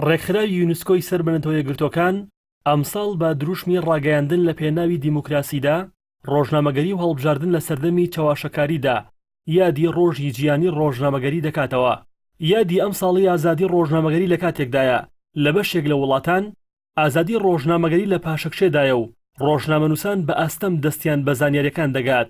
ڕێکخراوی یونسکۆی سەر بە نەتەوە یەکگرتووەکان ئەمساڵ بە دروشمی ڕاگەیاندن لە پێناوی دیموکراسیدا، ڕۆژنامەگەری و هەڵبژاردن لە سەردەمی چەواشەکاریدا یادی ڕۆژی جیهانی ڕۆژنامەگەری دەکاتەوە. یادی ئەمساڵی ئازادی ڕۆژنامەگەری لە کاتێکدایە لە بەشێک لە وڵاتان ئازادی ڕۆژنامەگەری لە پاشەکشێدایە و ڕۆژنامەنووسان بە ئاستەم دەستیان بە زانیارییەکان دەگات.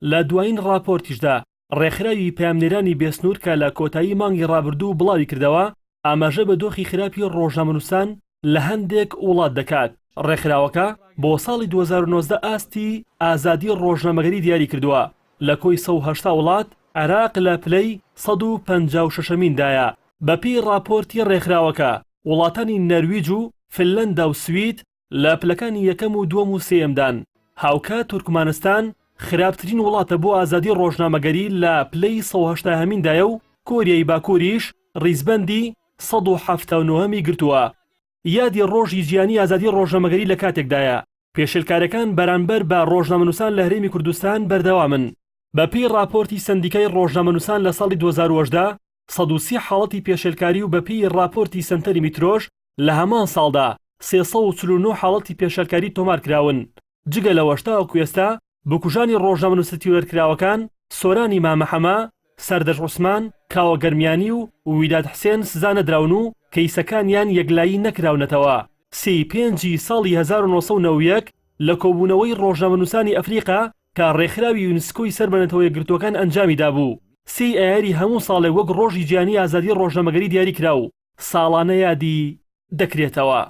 لە دوایین ڕاپۆرتیشدا ڕێکخراوی پەیامنێرانی بێسنوور کە لە کۆتایی مانگی ڕابردوو بڵاویکردەوە، ئاماژە بە دۆخی خراپی ڕۆژنامەنووسان لە هەندێک وڵات دەکات. ڕێکخراوەکە بۆ ساڵی 2019 ئاستی ئازادی ڕۆژنامەگەری دیاریکردووە، لە کۆی 180 وڵات، عێراق لە پلەی 156 ەمیندایە. بەپێی ڕاپۆرتی ڕێکخراوەکە، وڵاتانی نەرویج و فنلەندا و سوید لە پلەکانی یەکەم و دووەم و سێیەمدان، هاوکات تورکمانستان خراپترین وڵاتە بۆ ئازادی ڕۆژنامەگەری لە پلەی 180 هەمیندایە و کۆریای باکووریش ڕیزبەندی 179 هەمی گرتووە. یادی ڕۆژی جیهانی ئازادی ڕۆژنامەگەری لە کاتێکدایە، پێشێلکاریەکان بەرانبەر بە ڕۆژنامەنووسان لە هەرێمی کوردستان بەردەوامن. بەپێی ڕاپۆرتی سەندیکای ڕۆژنامەنووسان لە ساڵی 2018 130 حاڵەتی پێشێلکاری و بەپێی ڕاپۆرتی سەنتەری میترۆش لە هەمان ساڵدا 349 حاڵەتی پێشێلکاری تۆمارکراون. جگە لەوەش تاوەکو ئێستا بکوژانی ڕۆژنامەنووسە تیرۆرکراوەکان سۆرانی مامە حەمە، سەردەشت عوسمان، کاوە گەرمیانی و ویداد حسێن سزا نەدراون و کەیسەکانیان یەکلایی نەکراونەتەوە. سێی پێنجی ساڵی 1991 لە کۆبوونەوەی ڕۆژنامەنووسانی ئەفریقا کە ڕێکخراوی یونسکۆی سەر بە نەتەوە یەکگرتووەکان ئەنجامی دابوو، سێی ئایاری هەموو ساڵێک وەک ڕۆژی جیهانی ئازادی ڕۆژنامەگەری دیاری کرا و ساڵانە یادی دەکرێتەوە.